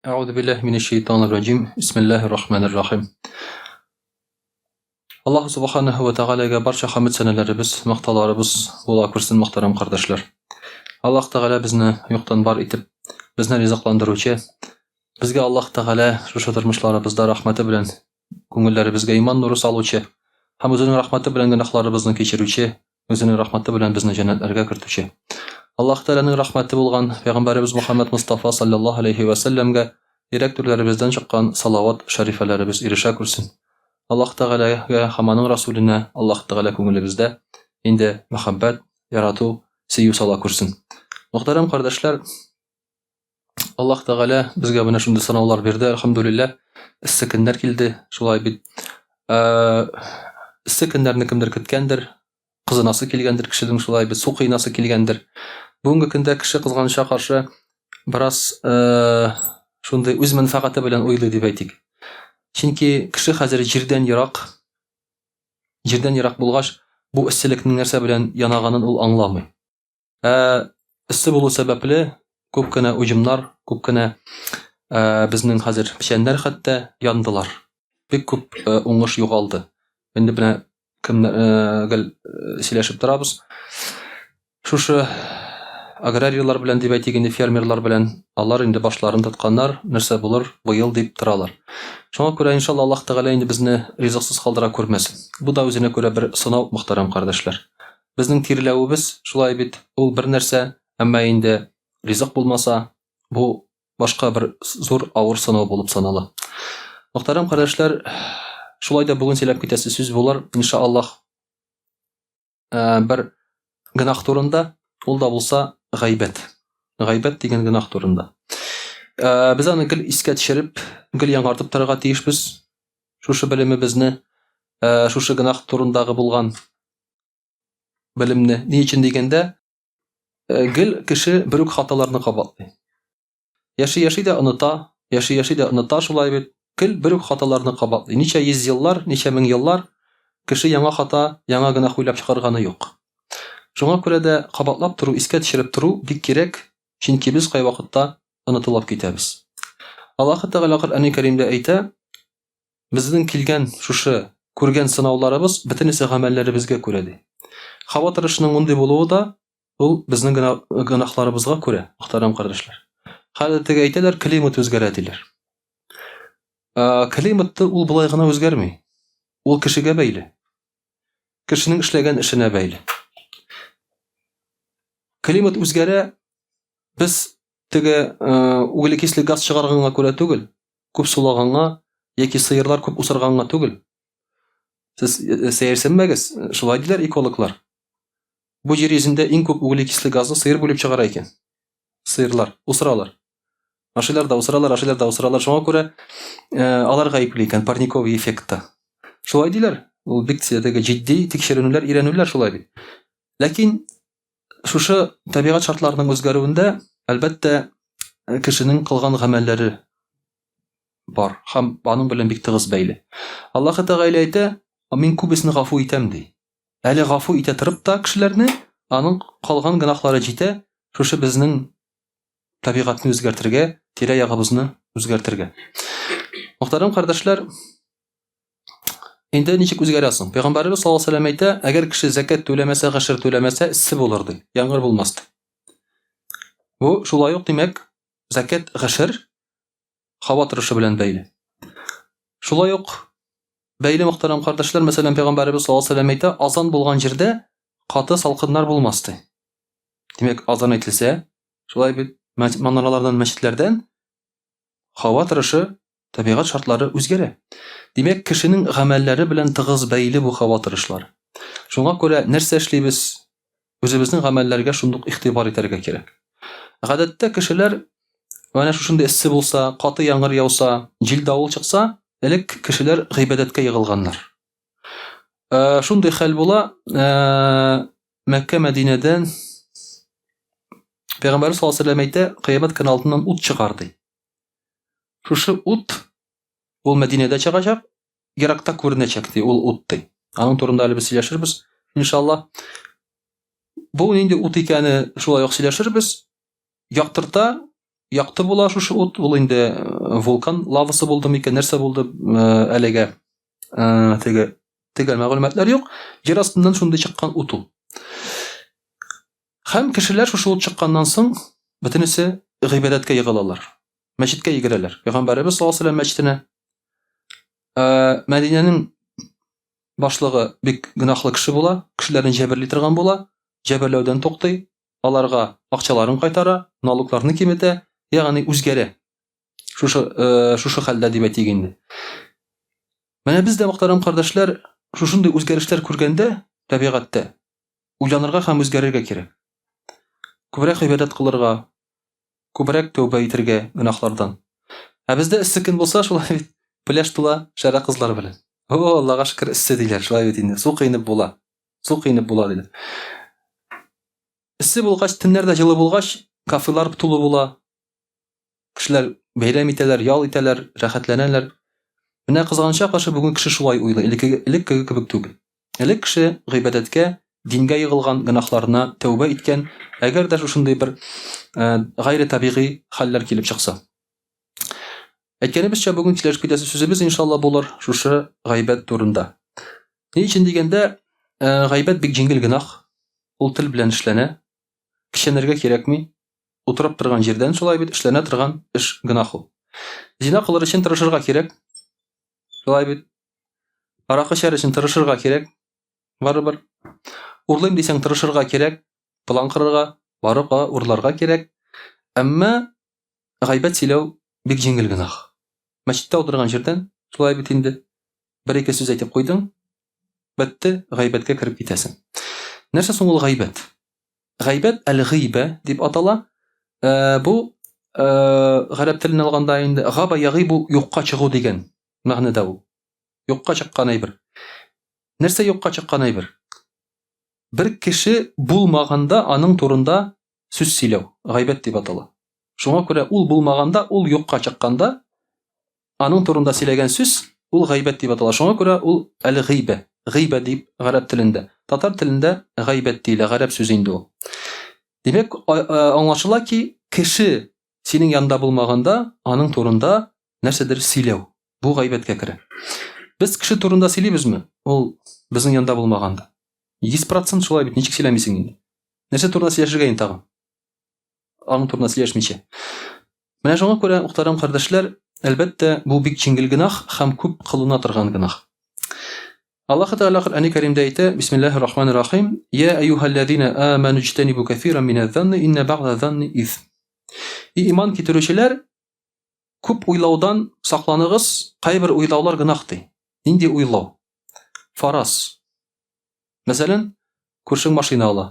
Әгъузу биллаһи минәш шәйтанир раҗим. Бисмиллаһир рахманир рахим. Аллаһ субханаһу ва таалагә барча хәмд сәнәләребез, мактауларыбыз була күрсен, мөхтәрәм кардәшләр. Аллаһ Тәгалә безне юктан бар итеп, безне ризыкландыручы, безгә Аллаһ Тәгалә шушы тормышларыбызда рәхмәте белән күңелләребезгә иман нуры салучы һәм үзенең рәхмәте белән гөнаһларыбызны кичерүче Үзенең рәхмәте белән безне җәннәтләргә кертүче. Аллаһ Тәгаләнең рәхмәте булган Пәйгамбәребез Мухаммәд Мостафа салләллаһу алейһи вә сәлләмгә йөрәк түрләребездән чыккан салават шәрифәләребез ирешә күрсен. Аллаһ Тәгаләгә һәм аның Расүленә Аллаһ Тәгалә күңелебездә инде мәхәббәт, ярату, сөю сала күрсен. Мөхтәрәм кардәшләр, Аллаһ Тәгалә безгә менә шундый сынаулар бирде, әлхәмдүлилләһ. Эссе көннәр килде, шулай бит. Э, эссе көннәрне кемдер көткәндер, кызынасы килгәндер кешенең шулай бит, су коенасы килгәндер. Бүгенге көндә кеше кызганычка каршы бераз э, шундый үз мәнфәгате белән уйлый дип әйтик. Чөнки кеше хәзер җирдән ерак, җирдән ерак булгач, бу эсселекнең нәрсә белән янаганын ул аңламый. Ә эссе булу сәбәпле күп кенә уҗымнар, күп кенә ә, безнең хәзер печәннәр хәтта яндылар. Бик күп ә, уңыш югалды. Инде менә кем ә, гел сөйләшеп торабыз. Шушы аграрийлар белән дип әйтик инде фермерлар белән алар инде башларын тотканнар, нәрсә булыр быел дип торалар. Шуңа күрә иншалла Аллаһ Тәгалә инде безне ризыксыз калдыра күрмәсен. Бу да үзенә күрә бер сынау, мөхтәрәм кардәшләр. Безнең тирләвебез шулай бит, ул бер нәрсә, әмма инде ризык булмаса, бу башка бер зур авыр сынау булып санала. Мөхтәрәм кардәшләр, шулай да бүген сөйләп китәсе сүз булыр, иншааллаһ, э, бер гөнаһ турында, ул да булса гайбәт. Гайбәт дигән гөнаһ турында. Э, без аны гел искә төшереп, гел яңартып торырга тиешбез. Шушы белемебезне, э, шушы гөнаһ турындагы булган белемне. Ни өчен дигәндә, э, гел кеше бер үк хаталарны кабатлый. Яши-яши дә оныта, яши-яши дә оныта шулай бит. Гел бер үк хаталарны кабатлый. Ничә йөз еллар, ничә мең еллар кеше яңа хата, яңа гөнаһ уйлап чыгарганы юк. Шуңа күрә дә кабатлап тору, искә төшереп тору бик кирәк, чөнки без кайвакытта онытылып китәбез. Аллаһы Тәгалә Коръәни Кәримдә әйтә, Безнең килгән шушы күргән сынауларыбыз бөтенесе гамәлләребезгә күрә, ди. Һава торышының мондый булуы да ул безнең гөнаһларыбызга күрә, мөхтәрәм кардәшләр. Хәзер теге әйтәләр, климат үзгәрә диләр. Климат ул болай гына үзгәрми. Ул кешегә бәйле. Кешенең эшләгән эшенә бәйле. Климат үзгәрә, без теге углекислый газ чыгарганга күрә түгел, күп сулаганга яки сыерлар күп усырганга түгел. Сез э, э, сәерсенмәгез, шулай диләр экологлар. Бу җир йөзендә иң күп углекислый газны сыер бүлеп чыгара икән. Сыерлар усыралар. Ашыйлар да усыралар, ашыйлар да усыралар. Шуңа күрә э, алар гаепле икән парниковый эффектта. Шулай диләр. Ул бик теге җитди тикшеренүләр, өйрәнүләр шулай бит. Ләкин шушы табигать шартларының үзгәрүендә, әлбәттә, кешенең кылган гамәлләре бар һәм аның белән бик тыгыз бәйле. Аллаһ Тәгалә әйтә, мин күбесен гафу итәм ди. Әле гафу итә торып та кешеләрне, аның калган гөнаһлары җитә, шушы безнең табигатьне үзгәртергә, тирә-ягыбызны үзгәртергә. Мөхтәрәм кардәшләр, Инде ничек үзгәрә соң? Пәйгамбәребез саллаллаһу алейһи вәсәлләм әйтә, әгәр кеше зәкят түләмәсә, гашер түләмәсә, эссе булыр ди, яңгыр булмас ди. Бу шулай ук, димәк, зәкят, гашер һава торышы белән бәйле. Шулай ук бәйле мөхтәрәм кардәшләр, мәсәлән, пәйгамбәребез саллаллаһу алейһи вәсәлләм әйтә, азан булган җирдә каты салкыннар булмас ди. Димәк, азан әйтелсә, шулай бит, манаралардан, мәчетләрдән һава торышы Табигать шартлары үзгәрә. Димәк, кешенең гамәлләре белән тыгыз бәйле бу һава торышлары. Шуңа күрә нәрсә эшлибез, үзебезнең гамәлләргә шундук игътибар итәргә кирәк. Гадәттә кешеләр менә шушындый эссе булса, каты яңгыр яуса, җил-давыл чыкса, элек кешеләр гыйбадәткә егылганнар. Э, шундый хәл була, э, Мәккә Мәдинәдән Пәйгамбәр саллаллаһу алейһи вәсәлләм әйтә, кыямәт көне алдыннан ут чыгар ди. Шушы ут ул Мәдинәдә чыгачак, еракта күренәчәк ди, ул ут ди. Аның турында әле без сөйләшербез, иншалла. Бу нинди ут икәне шулай ук сөйләшербез. Яктырта, якты була шушы ут, ул инде э, вулкан лавасы булды микән, нәрсә булды, э, әлегә э, теге төгәл мәгълүматлар юк. Җир астыннан шундый чыккан ут ул. Һәм кешеләр шушы ут чыкканнан соң бөтенесе гыйбадәткә егылалар. Мәчеткә йөгерәләр. Пәйгамбәребез саллаллаһу алейһи вәсәлләм мәчетенә. Мәдинәнең башлыгы бик гөнаһлы кеше була, кешеләрне җәберли торган була, җәберләүдән туктый, аларга акчаларын кайтара, налогларны киметә, ягъни үзгәрә. Шушы э, шушы хәлдә дип әйтик инде. Менә без дә мөхтәрәм кардәшләр, шушындый үзгәрешләр күргәндә табигатьтә уйланырга һәм үзгәрергә кирәк. Күбрәк гыйбадәт кылырга, күбрәк тәүбә итергә гөнаһлардан. Ә бездә эссе көн булса, шулай бит, пляж тула шәрә кызлар белән. О, Аллага шөкер, эссе диләр, шулай бит инде. Су коенып була. Су коенып була диләр. Эссе булгач, төннәр дә җылы булгач, кафелар тулы була. Кешеләр бәйрәм итәләр, ял итәләр, рәхәтләнәләр. Менә кызганычка каршы бүген кеше шулай уйлый, элеккеге элеккеге кебек түгел. Элек кеше гыйбадәткә, дингә егылган, гөнаһларына тәүбә иткән, әгәр дә шушындый бер э, гайре табигый хәлләр килеп чыкса. Әйткәнебезчә, бүген сөйләшеп китәсе сүзебез иншалла булыр шушы гайбәт турында. Ни өчен дигәндә, э, гайбәт бик җиңел гөнаһ, ул тел белән эшләнә, көчәнергә кирәкми, утырып торган җирдән шулай бит эшләнә торган эш гөнаһ ул. Зина кылыр өчен тырышырга кирәк. Шулай бит. Аракы эчәр өчен тырышырга кирәк. Барыбер. Урлыйм дисәң тырышырга кирәк, план корырга, барып урларга кирәк. Әмма гайбәт сөйләү бик җиңел гөнаһ. Мәчеттә утырган җирдән шулай бит инде. Бер-ике сүз әйтеп куйдың, бетте, гайбәткә кереп китәсең. Нәрсә соң ул гайбәт? Гайбәт әл-гыйбә дип атала. Э, бу э, гарәп телен алганда инде габа ягыйбу юкка чыгу дигән мәгънәдә ул. Юкка чыккан әйбер. Нәрсә юкка чыккан әйбер? Бер кеше булмаганда аның турында сүз сөйләү гайбәт дип атала. Шуңа күрә ул булмаганда, ул юкка чыкканда аның турында сөйләгән сүз ул гайбәт дип атала. Шуңа күрә ул әл-гыйбә, гыйбә дип гарәп телендә. Татар телендә гайбәт диелә, гарәп сүзе инде ул. Димәк, аңлашыла ки, кеше синең янда булмаганда аның турында нәрсәдер сөйләү. Бу гайбәткә керә. Без кеше турында сөйлибезме? Ул безнең янда булмаганда. 100% шулай бит, ничек сөйләмисең инде? Нәрсә турында сөйләшергә инде тагын? Аның турында сөйләшмичә. Менә шуңа күрә, мөхтәрәм кардәшләр, әлбәттә, бу бик җиңел гөнаһ һәм күп кылына торган гөнаһ. Аллаһ Тәгалә Коръәни Кәримдә әйтә, Бисмиллаһир Рахманир Рахим, Я әйюһәлләзина аману иҗтәнибу кәсиран минәз-занни инна бәгъдә-занни исм. И иман китерүчеләр, күп уйлаудан сакланыгыз, кайбер уйлаулар гөнаһ ди. Нинди уйлау? Фараз. Мәсәлән, күршең машина ала.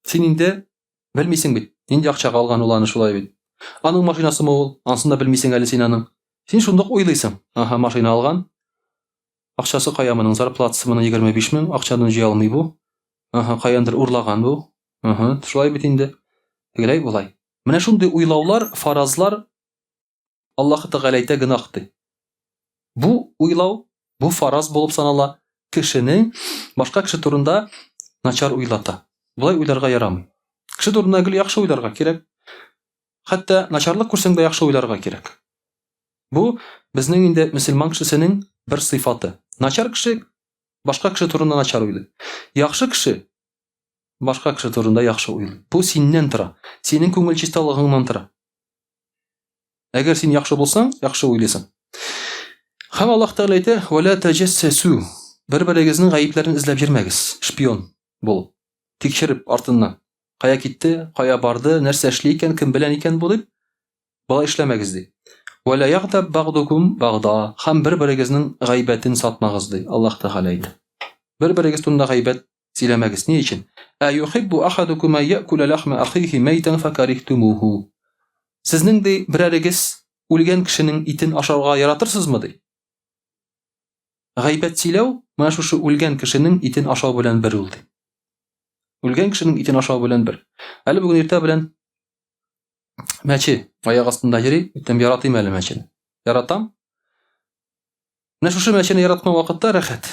Син инде белмисең бит, нинди акчага алган ул аны шулай бит. Аның машинасымы ул? Ансын да белмисең әле син аның. Син шундук уйлыйсың. Аһа, машина алган. Акчасы кая моның? Зарплатасы моның 25 мең, акчаны җыя алмый бу. Аһа, каяндыр урлаган бу. Аһа, шулай бит инде. Тегеләй болай. Менә шундый уйлаулар, фаразлар Аллаһы Тәгалә әйтә гөнаһ ди. Бу уйлау, бу фараз булып санала, кешене башка кеше турында начар уйлата. Болай уйларга ярамый. Кеше турында гел яхшы уйларга кирәк. Хәтта начарлык күрсәң дә яхшы уйларга кирәк. Бу безнең инде мөселман кешесенең бер сыйфаты. Начар кеше башка кеше турында начар уйлый. Яхшы кеше башка кеше турында яхшы уйлый. Бу синнән тора. Синең күңел чисталыгыңнан тора. Әгәр син яхшы булсаң, яхшы уйлыйсың. Һәм Аллаһ Тәгалә әйтә: "Ва ла таҗассасу". Бер-берегезнең гаепләрен эзләп йөрмәгез, шпион булып. Тикшереп артыннан. Кая китте, кая барды, нәрсә эшли икән, кем белән икән бу дип, болай эшләмәгез ди. Ва ла ягтаб багдукум багда. Һәм бер-берегезнең гайбәтен сатмагыз ди. Аллаһ Тәгалә әйтә. Бер-берегез турында гайбәт Сөйләмәгез. Ни өчен? Ә юхиббу ахадукум ан я'кула лахма ахихи мәйтән факарихтумуху. Сезнең ди берәрегез үлгән кешенең итен ашарга яратырсызмы ди? Гайбәт сөйләү менә шушы үлгән кешенең итен ашау белән бер ул ди. Үлгән кешенең итен ашау белән бер. Әле бүген иртә белән мәче аяк астында йөри, әйтәм, яратыйм әле мәчене. Яратам. Менә шушы мәчене яраткан вакытта рәхәт.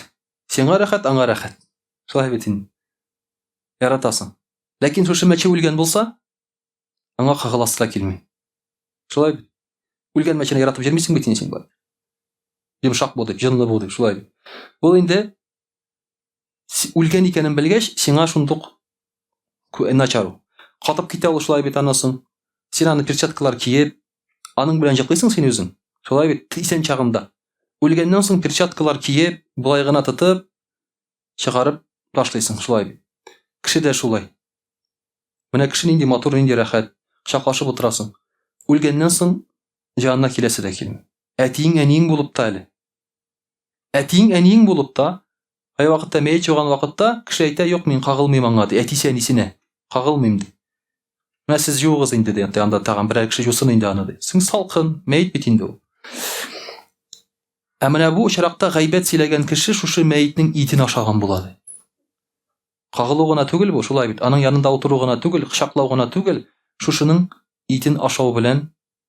Сиңа рәхәт, аңа рәхәт. Шулай бит инде. Яратасың. Ләкин шушы мәче үлгән булса, аңа кагыласы да килми. Шулай бит. Үлгән мәчене яратып йөрмисең бит инде син болай. Йомшак бу дип, җынлы бу дип, шулай бит. Ул инде үлгән икәнен белгәч, сиңа шундук начар ул. Катып китә ул шулай бит аннан соң. Син аны перчаткалар киеп, аның белән җыклыйсың син үзең. Шулай бит, исән чагында. Үлгәннән соң перчаткалар киеп, болай гына тотып, чыгарып ташлыйсың, шулай бит. Кеше дә шулай. Менә кеше нинди матур, нинди рәхәт. Кочаклашып утырасың. Үлгәннән соң җанына киләсе дә килми. Әтиең, әниең булып та әле. Әтиең, әниең булып та, кайвакытта мәет юган вакытта кеше әйтә, юк, мин кагылмыйм аңа, ди, әтисе әнисенә. Кагылмыйм, ди. Менә сез юыгыз инде, ди, анда тагын берәр кеше юсын инде аны, ди. Син салкын, мәет бит инде ул. Ә менә бу очракта гайбәт сөйләгән кеше шушы мәетнең итен ашаган була, ди. Кагылу гына түгел бу, шулай бит. Аның янында утыру гына түгел, кочаклау гына түгел, шушының итен ашау белән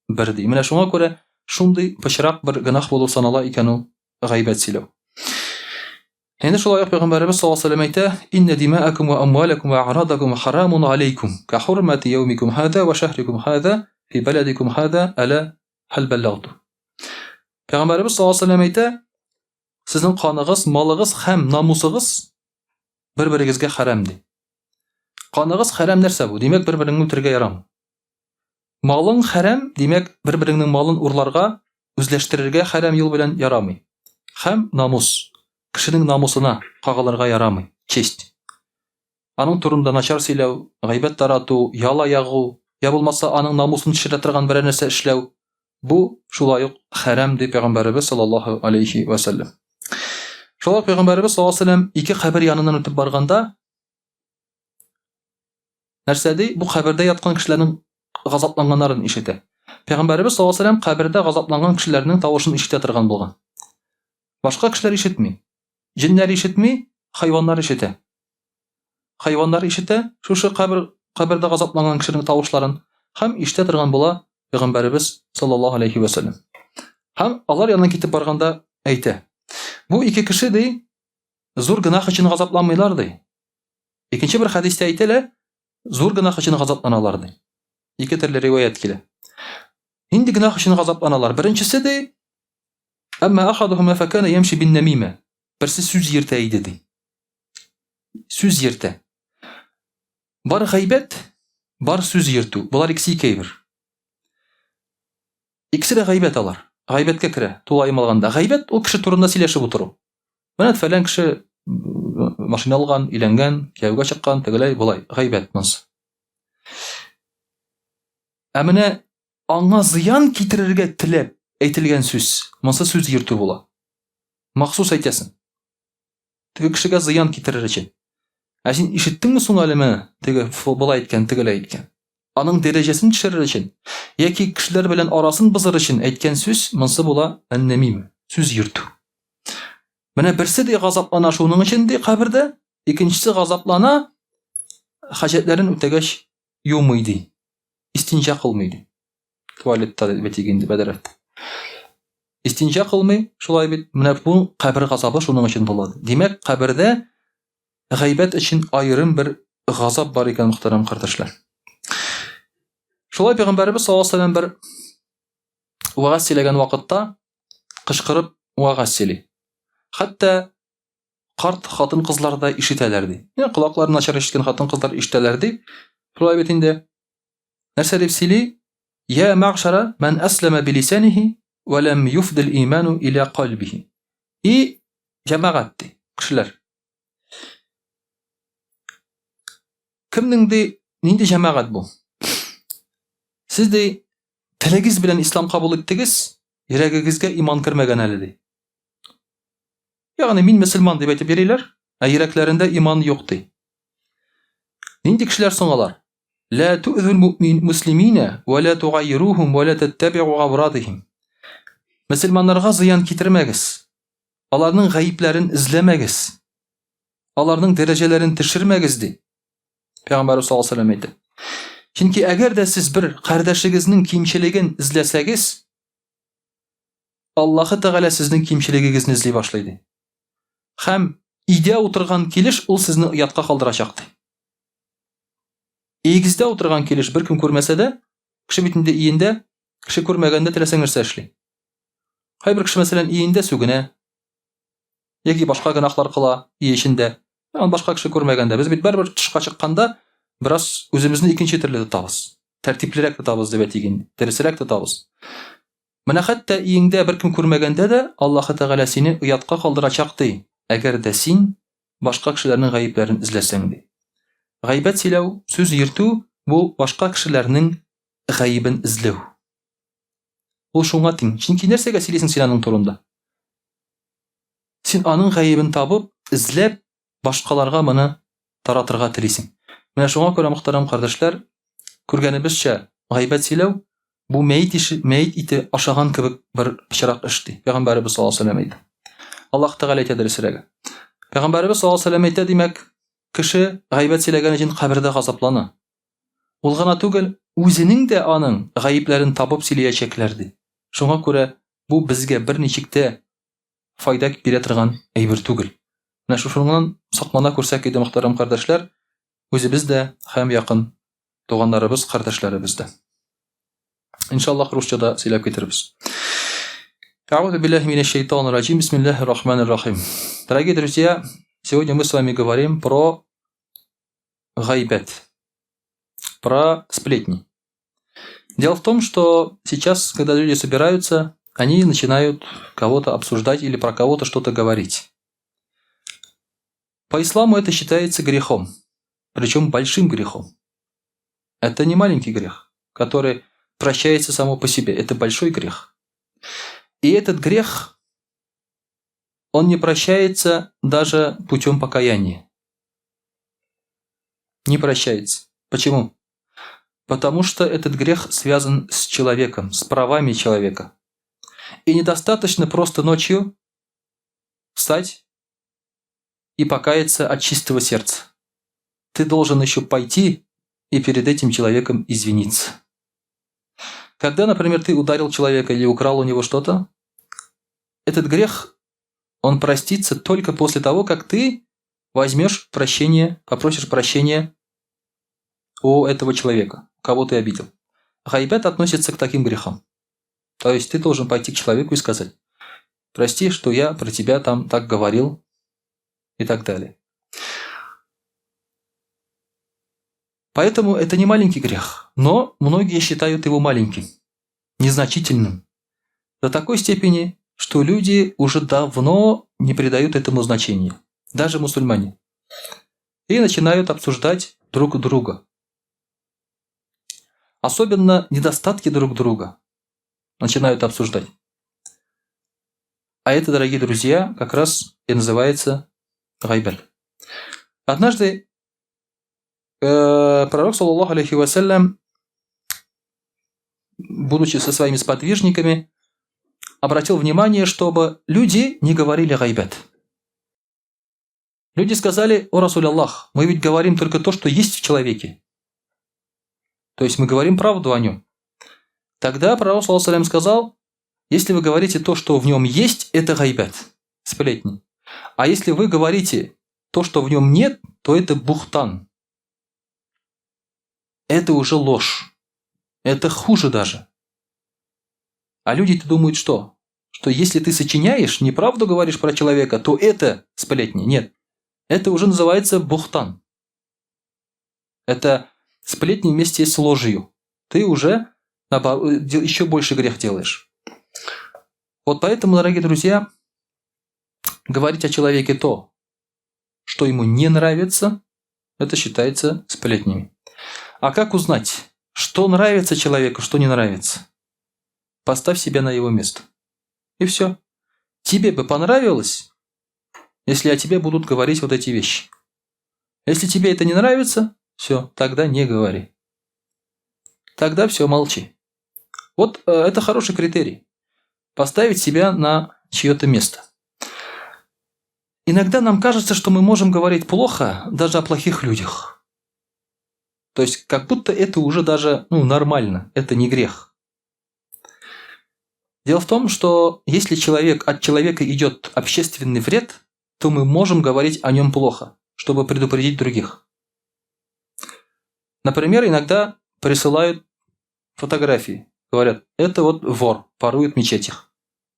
бер ди. Менә шуңа күрә шундый пычрак бер гөнаһ булып санала икән ул гайбәт сөйләү. Инде шулай ук Пәйгамбәребез саллаллаһу алейһи ва сәлләм әйтә: "Инна димаакум ва амвалакум ва а'радакум харамун алейкум, ка хурмати яумикум хаза ва шахрикум хаза фи баладикум хаза аля хал баллагту". Пәйгамбәребез саллаллаһу алейһи ва сәлләм әйтә: "Сезнең каныгыз, малыгыз һәм намусыгыз бер-берегезгә хәрам" ди. Каныгыз хәрам нәрсә бу? Димәк, бер-береңне үтерергә ярамый. Малың хәрам, димәк, бер-береңнең малын урларга, үзләштерергә хәрам юл белән ярамый. Һәм намус. Кешенең намусына кагылырга ярамый. Честь. Аның турында начар сөйләү, гайбәт тарату, яла ягу, я булмаса аның намусын төшерә торган берәр нәрсә эшләү, бу шулай ук хәрам, ди пәйгамбәребез саллаллаһу алейхи ва сәлләм. Шулай ук пәйгамбәребез саллаллаһу алейхи ва сәлләм ике кабер яныннан үтеп барганда Нәрсә ди? Бу кабердә яткан кешеләрнең газапланганнарын ишетә. Пәйгамбәребез саллаллаһу алейһи ва сәлләм кабердә газапланган кешеләрнең тавышын ишетә торган булган. Башка кешеләр ишетми. Җеннәр ишетми, хайваннар ишетә. Хайваннар ишетә шушы кабер кабердә газапланган кешенең тавышларын һәм ишетә торган була пәйгамбәребез саллаллаһу алейһи ва сәлләм. Һәм алар янына китеп барганда әйтә. Бу ике кеше ди, зур гөнаһ өчен газапланмыйлар ди. Икенче бер хәдистә әйтелә, зур гөнаһ өчен газапланалар ди. Ике төрле риваять килә. Нинди гөнаһ өчен газапланалар? Беренчесе ди, әмма ахадухума факана ямши бин намима. Берсе сүз йөртә иде ди. Сүз йөртә. Бар гайбәт, бар сүз йөртү. Болар икесе ике әйбер. Икесе дә гайбәт алар. Гайбәткә керә, тулаем алганда. Гайбәт ул кеше турында сөйләшеп утыру. Менә фәлән кеше машина алган, өйләнгән, кияүгә чыккан, тегеләй, болай. Гайбәт монысы. Ә менә аңа зыян китерергә теләп әйтелгән сүз, монысы сүз йөртү була. Махсус әйтәсең. Теге кешегә зыян китерер өчен. Ә син ишеттеңме соң әле менә теге болай әйткән, тегеләй әйткән. Аның дәрәҗәсен төшерер өчен яки кешеләр белән арасын бозыр өчен әйткән сүз монсы була ән-нәмим, сүз йөртү. Менә берсе ди газаплана шуның өчен ди кабердә, икенчесе газаплана хаҗәтләрен үтәгәч юмый ди. Истинҗа кылмый ди. Туалетта дип әйтик инде бәдрәфтә. Истинҗа кылмый, шулай бит. Менә бу кабер газабы шуның өчен була. Димәк, кабердә гайбәт өчен аерым бер газап бар икән, мөхтәрәм кардәшләр. Шулай пәйгамбәребез саллаллаһу алейһи вәсәлләм бер вәгазь сөйләгән вакытта кычкырып вәгазь сөйли. Хәтта карт хатын-кызлар да ишетәләр ди. Менә колаклары начар ишеткән хатын-кызлар ишетәләр ди. Шулай бит инде. Нәрсә дип сөйли? Я мәгъшара ман аслама билисанихи ва лам юфдил иману иля кальбихи. И җәмәгать ди, кешеләр. Кемнең ди, нинди җәмәгать бу? Сез ди, телегез белән ислам кабул иттегез, йөрәгегезгә иман кермәгән әле ди. Ягъни мин мөселман дип әйтеп йөриләр, ә йөрәкләрендә иман юк ди. Нинди кешеләр соң алар? Ла ту'зул му'мин муслимина ва ла тугайрухум ва ла таттаби'у авратихим. Мөселманнарга зыян китермәгез. Аларның гаепләрен эзләмәгез. Аларның дәрәҗәләрен төшермәгез ди. Пәйгамбәр саллаллаһу алейһи вәсәлләм әйтә. Чөнки әгәр дә сез бер кардәшегезнең кимчелеген эзләсәгез, Аллаһы Тәгалә сезнең кимчелегегезне эзли башлый ди. Һәм өйдә утырган килеш ул сезне оятка калдырачак ди. Өегездә утырган килеш беркем күрмәсә дә, кеше бит инде өендә. Кеше күрмәгәндә теләсәң нәрсә эшли. Кайбер кеше, мәсәлән, өендә сүгенә, яки башка гөнаһлар кыла өй эчендә. Аны башка кеше күрмәгәндә. Без бит барыбер тышка чыкканда бераз үзебезне икенче төрле тотабыз. Тәртиплерәк тотабыз дип әйтик инде. Дөресрәк тотабыз. Менә хәтта өеңдә беркем күрмәгәндә дә Аллаһы Тәгалә сине оятка калдырачак ди, әгәр дә син башка кешеләрнең гаепләрен эзләсәң ди. Гайбәт сөйләү, сүз йөртү бу башка кешеләрнең гаебен эзләү. Ул шуңа тиң. Чөнки нәрсәгә сөйлисең син аның турында? Син аның гаебен табып, эзләп, башкаларга моны таратырга телисең. Менә шуңа күрә, мөхтәрәм кардәшләр, күргәнебезчә, гайбәт сөйләү бу мәет ише, мәет ите ашаган кебек бер пычрак эш ди. Пәйгамбәребез саллаллаһу алейһи вәсәлләм әйтә. Аллаһ Тәгалә әйтә дөресрәге. Пәйгамбәребез саллаллаһу алейһи вәсәлләм әйтә, димәк, кеше гайбәт сөйләгән өчен кабердә газаплана. Ул гына түгел, үзенең дә аның гаепләрен табып сөйләячәкләр, ди. Шуңа күрә бу безгә берничек тә файда бирә торган әйбер түгел. Менә шушыннан саклана күрсәк иде, мөхтәрәм кардәшләр, үзебез дә һәм якын туганнарыбыз, кардәшләребез дә. Иншаллаһ, русча да сөйләп китербез. Әгъузу биллаһи минәш шайтанир раҗим. Бисмиллаһир рахманир рахим. Дорогие друзья, сегодня мы с вами говорим про гайбәт, про сплетни. Дело в том, что сейчас, когда люди собираются, они начинают кого-то обсуждать или про кого-то что-то говорить. По исламу это считается грехом, причем большим грехом. Это не маленький грех, который прощается само по себе, это большой грех. И этот грех, он не прощается даже путем покаяния. Не прощается. Почему? Потому что этот грех связан с человеком, с правами человека. И недостаточно просто ночью встать и покаяться от чистого сердца. Ты должен еще пойти и перед этим человеком извиниться. Когда, например, ты ударил человека или украл у него что-то, этот грех, он простится только после того, как ты возьмешь прощение, попросишь прощения у этого человека, кого ты обидел. Гайбәт относится к таким грехам. То есть ты должен пойти к человеку и сказать: прости, что я про тебя там так говорил и так далее. Поэтому это не маленький грех, но многие считают его маленьким, незначительным. До такой степени, что люди уже давно не придают этому значения, даже мусульмане. И начинают обсуждать друг друга. Особенно недостатки друг друга начинают обсуждать. А это, дорогие друзья, как раз и называется гайбәт. Однажды пророк, саллаллаху алейхи вассалям, будучи со своими сподвижниками, обратил внимание, чтобы люди не говорили гайбәт. Люди сказали: о Расуль Аллах, мы ведь говорим только то, что есть в человеке. То есть мы говорим правду о нем. Тогда пророк, саллаллаху алейхи вассалям, сказал: если вы говорите то, что в нем есть, это гайбәт, сплетни. А если вы говорите то, что в нем нет, то это бухтан. Это уже ложь. Это хуже даже. А люди-то думают, что? Что если ты сочиняешь, неправду говоришь про человека, то это сплетни. Нет. Это уже называется бухтан. Это сплетни вместе с ложью. Ты уже еще больше грех делаешь. Вот поэтому, дорогие друзья, говорить о человеке то, что ему не нравится, это считается сплетнями. А как узнать, что нравится человеку, что не нравится? Поставь себя на его место. И все. Тебе бы понравилось, если о тебе будут говорить вот эти вещи. Если тебе это не нравится, все, тогда не говори. Тогда все, молчи. Вот это хороший критерий. Поставить себя на чье-то место. Иногда нам кажется, что мы можем говорить плохо даже о плохих людях. То есть, как будто это уже даже, нормально, это не грех. Дело в том, что если от человека идет общественный вред, то мы можем говорить о нем плохо, чтобы предупредить других. Например, иногда присылают фотографии. Говорят, это вот вор, ворует в мечетях.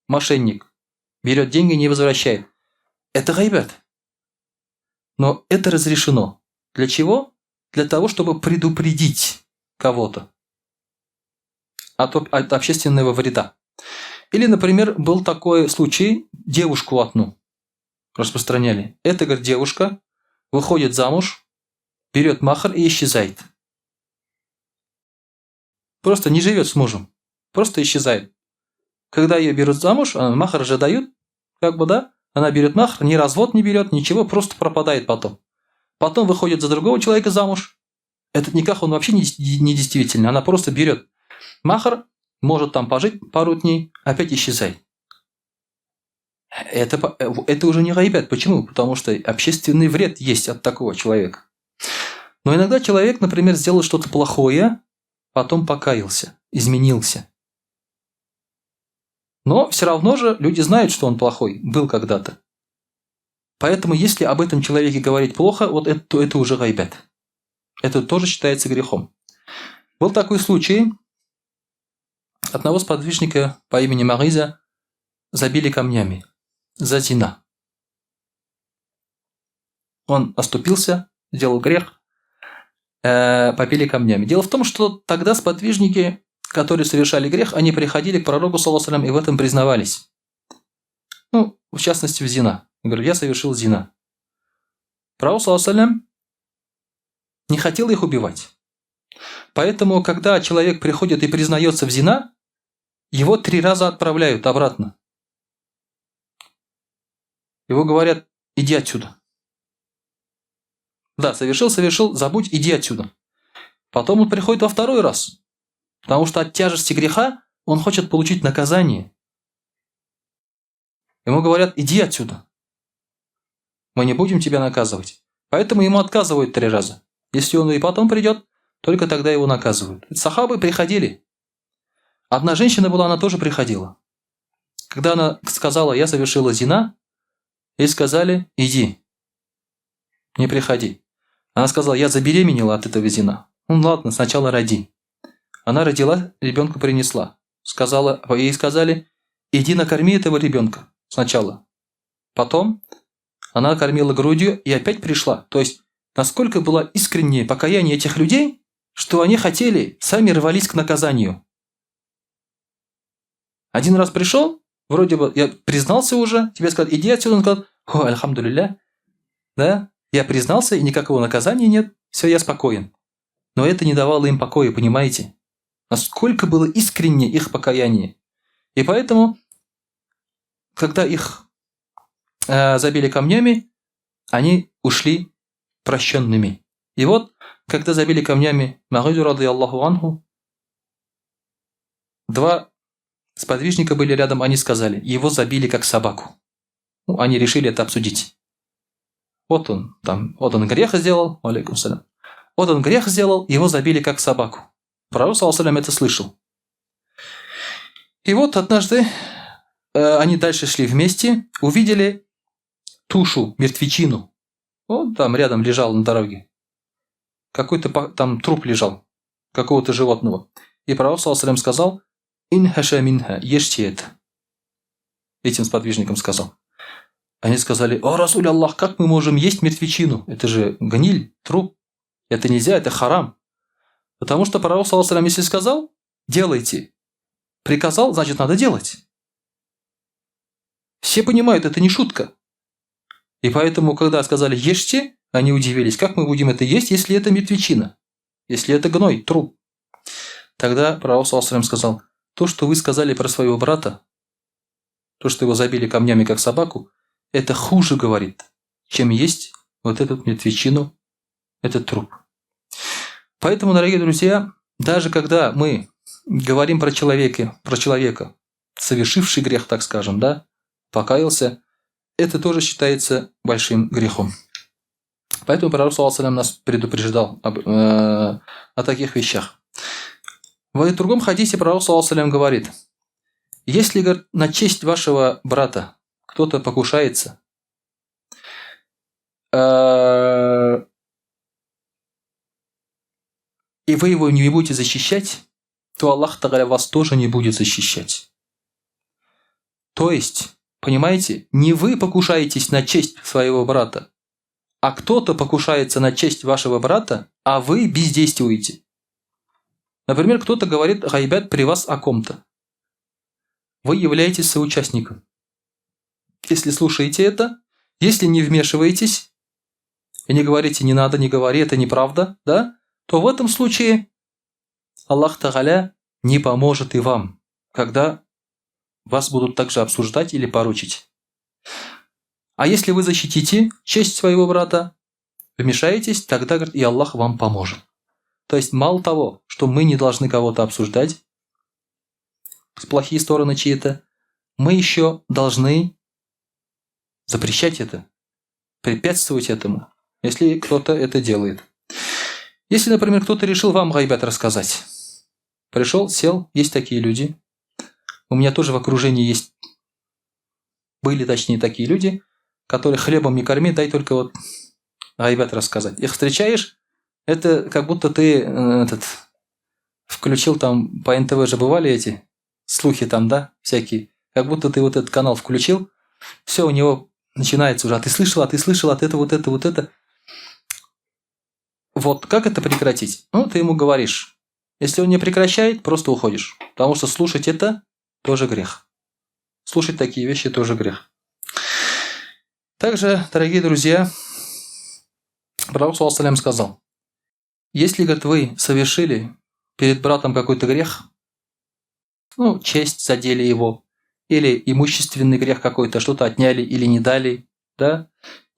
Мошенник. Берет деньги, не возвращает. Это гайбат. Но это разрешено. Для чего? Для того, чтобы предупредить кого-то от общественного вреда. Или, например, был такой случай, девушку одну распространяли. Это, говорит, девушка выходит замуж, берет махр и исчезает. Просто не живет с мужем, просто исчезает. Когда ее берут замуж, махр же дают, как бы, да, она берет махр, ни развод не берет, ничего, просто пропадает потом. Потом выходит за другого человека замуж. Этот никах, он вообще не действительный, она просто берет махр, может там пожить пару дней, опять исчезает. Это уже не гайбат. Почему? Потому что общественный вред есть от такого человека. Но иногда человек, например, сделал что-то плохое, потом покаялся, изменился. Но все равно же люди знают, что он плохой, был когда-то. Поэтому, если об этом человеке говорить плохо, вот это, то это уже гайбат. Это тоже считается грехом. Был такой случай. Одного сподвижника по имени Магиза забили камнями за зина. Он оступился, сделал грех, побили камнями. Дело в том, что тогда сподвижники, которые совершали грех, они приходили к пророку, саллаллаху алейхи ва саллям, и в этом признавались. Ну, в частности, в зина. Говорят, я совершил зина. Пророк, саллаллаху алейхи ва саллям, не хотел их убивать. Поэтому, когда человек приходит и признается в зина, его 3 раза отправляют обратно. Его говорят, иди отсюда. Да, совершил, совершил, забудь, иди отсюда. Потом он приходит во 2-й раз. Потому что от тяжести греха он хочет получить наказание. Ему говорят, иди отсюда. Мы не будем тебя наказывать. Поэтому ему отказывают 3 раза. Если он и потом придет, только тогда его наказывают. Сахабы приходили. Одна женщина была, она тоже приходила. Когда она сказала, я совершила зина, ей сказали, иди, не приходи. Она сказала, я забеременела от этого зина. Ну ладно, сначала роди. Она родила, ребенка принесла. Сказала, ей сказали, иди накорми этого ребенка сначала. Потом она кормила грудью и опять пришла. То есть, насколько было искреннее покаяние этих людей, что они хотели, сами рвались к наказанию. Один раз пришел, вроде бы я признался уже, тебе сказали, иди отсюда, он сказал, о, альхамдулилля, да, я признался, и никакого наказания нет, все, я спокоен. Но это не давало им покоя, понимаете? Насколько было искренне их покаяние. И поэтому, когда их забили камнями, они ушли прощенными. И вот, когда забили камнями Магизу, радыяллаху анху, 2 сподвижника были рядом, они сказали, его забили как собаку. Ну, они решили это обсудить. Вот он там, вот он грех сделал, алейкум салям. Вот он грех сделал, его забили как собаку. Пророк, саллаллаху алейхи ва саллям, это слышал. И вот однажды они дальше шли вместе, увидели тушу, мертвечину. Вот там рядом лежал на дороге. Какой-то там труп лежал, какого-то животного. И пророк, саллаллаху алейхи ва саллям, сказал, «Инхаша минха, ешьте это». Этим сподвижникам сказал. Они сказали, «О, Расуль Аллах, как мы можем есть мертвечину? Это же гниль, труп. Это нельзя, это харам». Потому что пророк, саллаллаху алейхи ва саллям, если сказал, делайте. Приказал, значит, надо делать. Все понимают, это не шутка. И поэтому, когда сказали «ешьте», они удивились, как мы будем это есть, если это мертвечина, если это гной, труп. Тогда пророк, саллаллаху алейхи ва саллям, сказал, то, что вы сказали про своего брата, то, что его забили камнями, как собаку, это хуже, говорит, чем есть вот эту мертвечину, этот труп. Поэтому, дорогие друзья, даже когда мы говорим про человека, совершивший грех, так скажем, да, покаялся, это тоже считается большим грехом. Поэтому пророк, саллаллаху алейхи ва саллям, нас предупреждал о таких вещах. В другом хадисе пророк, саллаллаху алейхи ва саллям, говорит, если, говорит, на честь вашего брата кто-то покушается, и вы его не будете защищать, то Аллах Тәгалә вас тоже не будет защищать. То есть, понимаете, не вы покушаетесь на честь своего брата, а кто-то покушается на честь вашего брата, а вы бездействуете. Например, кто-то говорит гайбәт при вас о ком-то. Вы являетесь соучастником. Если слушаете это, если не вмешиваетесь и не говорите «не надо, не говори, это неправда», да, то в этом случае Аллах Тәгалә не поможет и вам, когда вас будут также обсуждать или порочить. А если вы защитите честь своего брата, вмешаетесь, тогда, говорит, и Аллах вам поможет. То есть мало того, что мы не должны кого-то обсуждать, плохие стороны чьи-то, мы еще должны запрещать это, препятствовать этому, если кто-то это делает. Если, например, кто-то решил вам гайбәт рассказать, пришел, сел, есть такие люди. У меня тоже в окружении есть, были, точнее, такие люди, которые хлебом не корми, дай только вот гайбәт рассказать. Их встречаешь, это как будто ты этот, включил там, по НТВ же бывали эти слухи там, да, всякие. Как будто ты вот этот канал включил, все у него начинается уже, а ты слышал, а ты слышал, а ты это, вот это, вот это. Вот как это прекратить? Ну, ты ему говоришь. Если он не прекращает, просто уходишь. Потому что слушать это тоже грех. Слушать такие вещи тоже грех. Также, дорогие друзья, Пророк саллаллаху сказал, если, говорит, вы совершили перед братом какой-то грех, ну, честь задели его, или имущественный грех какой-то, что-то отняли или не дали, да,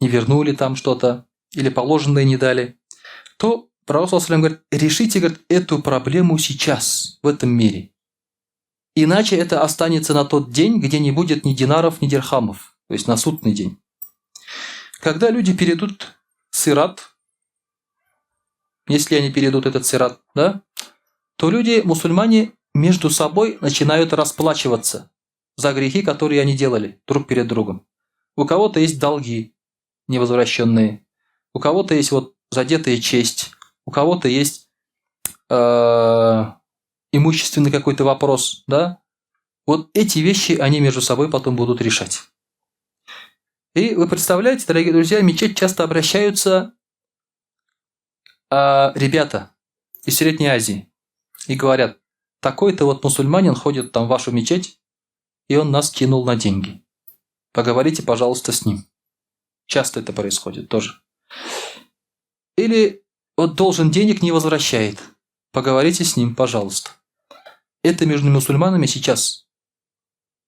не вернули там что-то, или положенное не дали, то Пророк саллаллаху говорит, решите, говорит, эту проблему сейчас, в этом мире. Иначе это останется на тот день, где не будет ни динаров, ни дирхамов, то есть на судный день. Когда люди перейдут сират, если они перейдут этот сират, да, то люди, мусульмане, между собой начинают расплачиваться за грехи, которые они делали друг перед другом. У кого-то есть долги невозвращенные, у кого-то есть вот задетая честь, у кого-то есть имущественный какой-то вопрос, да? Вот эти вещи они между собой потом будут решать. И вы представляете, дорогие друзья, в мечеть часто обращаются ребята из Средней Азии и говорят, такой-то вот мусульманин ходит там в вашу мечеть, и он нас кинул на деньги. Поговорите, пожалуйста, с ним. Часто это происходит тоже. Или вот должен денег, не возвращает. Поговорите с ним, пожалуйста. Это между мусульманами сейчас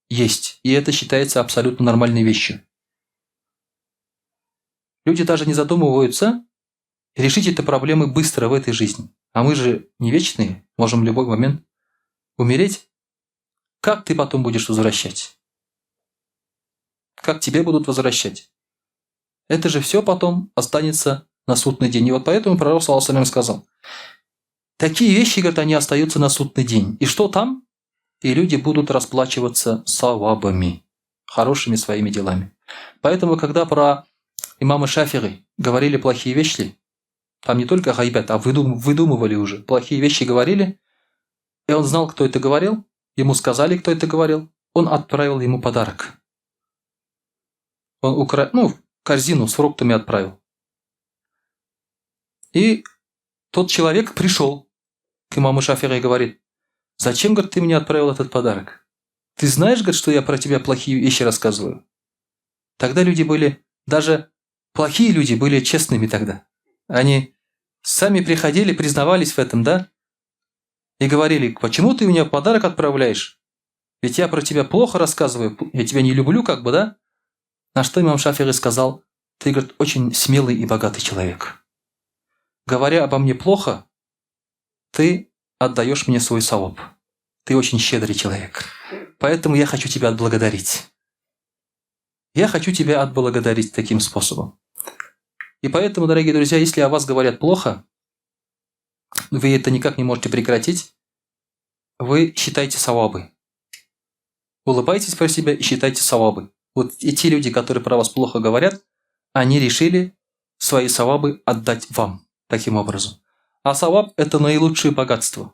есть. И это считается абсолютно нормальной вещью. Люди даже не задумываются решить эти проблемы быстро в этой жизни. А мы же не вечные, можем в любой момент умереть. Как ты потом будешь возвращать? Как тебе будут возвращать? Это же все потом останется на судный день. И вот поэтому пророк саллаллаху сказал, такие вещи, говорит, они остаются на судный день. И что там? И люди будут расплачиваться савабами, хорошими своими делами. Поэтому, когда про имама Шафиги говорили плохие вещи, там не только гайбәт, а выдумывали уже, плохие вещи говорили, и он знал, кто это говорил, ему сказали, кто это говорил, он отправил ему подарок. Он корзину с фруктами отправил. И тот человек пришел к имаму Шафиги и говорит, зачем, говорит, ты мне отправил этот подарок? Ты знаешь, говорит, что я про тебя плохие вещи рассказываю? Тогда люди были, даже плохие люди были честными тогда. Они сами приходили, признавались в этом, да? И говорили, почему ты мне подарок отправляешь? Ведь я про тебя плохо рассказываю, я тебя не люблю, как бы, да? На что имам Шафиги сказал, ты, говорит, очень смелый и богатый человек. Говоря обо мне плохо, ты отдаешь мне свой саваб. Ты очень щедрый человек. Поэтому я хочу тебя отблагодарить. Я хочу тебя отблагодарить таким способом. И поэтому, дорогие друзья, если о вас говорят плохо, вы это никак не можете прекратить, вы считайте савабы. Улыбайтесь про себя и считайте савабы. Вот эти люди, которые про вас плохо говорят, они решили свои савабы отдать вам таким образом. А саваб – это наилучшее богатство.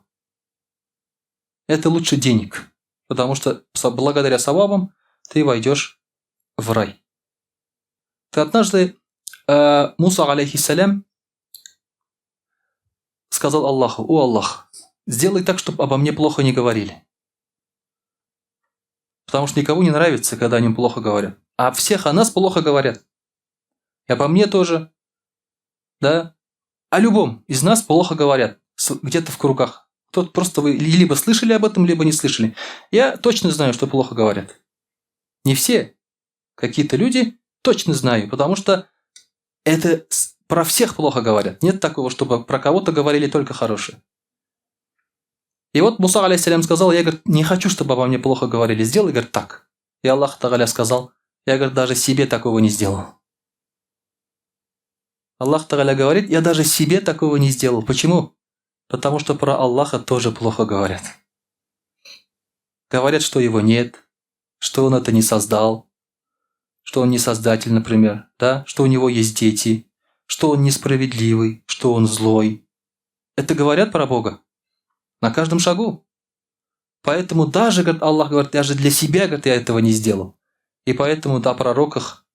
Это лучше денег, потому что благодаря савабам ты войдешь в рай. Ты однажды Муса, алейхиссалям, сказал Аллаху, «О Аллах, сделай так, чтобы обо мне плохо не говорили». Потому что никому не нравится, когда о нем плохо говорят. А всех о нас плохо говорят. И обо мне тоже. Да? О любом из нас плохо говорят. Где-то в кругах. Тот просто вы либо слышали об этом, либо не слышали. Я точно знаю, что плохо говорят. Не все. Какие-то люди точно знаю, потому что это про всех плохо говорят. Нет такого, чтобы про кого-то говорили только хорошее. И вот Муса, алейхиссалям, сказал, я, говорит, не хочу, чтобы обо мне плохо говорили. Сделай, говорит, так. И Аллах Тагаля сказал, я, говорит, даже себе такого не сделал. Аллах Тагаля говорит, я даже себе такого не сделал. Почему? Потому что про Аллаха тоже плохо говорят. Говорят, что его нет, что он это не создал, что он не создатель, например, да? Что у него есть дети, что он несправедливый, что он злой. Это говорят про Бога на каждом шагу. Поэтому даже, говорит, Аллах говорит, даже для себя, говорит, я этого не сделал. И поэтому о пророках,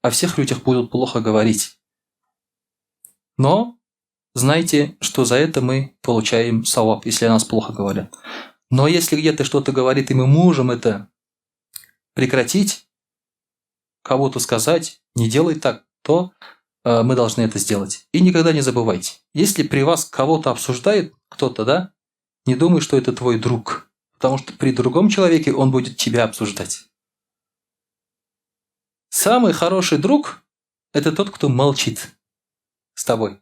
о всех людях будут плохо говорить. Но знайте, что за это мы получаем саваб, если о нас плохо говорят. Но если где-то что-то говорит, и мы можем это прекратить, кого-то сказать, не делай так, то мы должны это сделать. И никогда не забывайте, если при вас кого-то обсуждает кто-то, да, не думай, что это твой друг, потому что при другом человеке он будет тебя обсуждать. Самый хороший друг – это тот, кто молчит с тобой.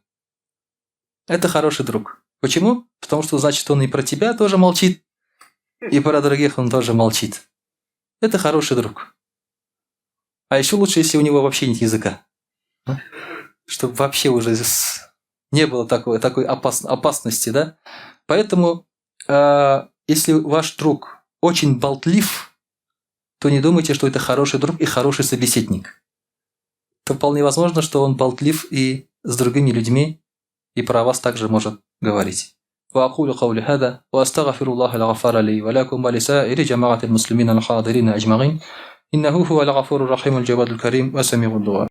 Это хороший друг. Почему? Потому что, значит, он и про тебя тоже молчит, и про других он тоже молчит. Это хороший друг. А еще лучше, если у него вообще нет языка. Чтобы вообще уже не было такой опасности, да? Поэтому, если ваш друг очень болтлив, то не думайте, что это хороший друг и хороший собеседник. То вполне возможно, что он болтлив и с другими людьми, и про вас также может говорить. وأقول قولي هذا وأستغفر الله الغفار لي ولكم ولسائر جماعة المسلمين الحاضرين أجمعين إنه هو الغفور الرحيم الجواد الكريم وسميع الدعاء.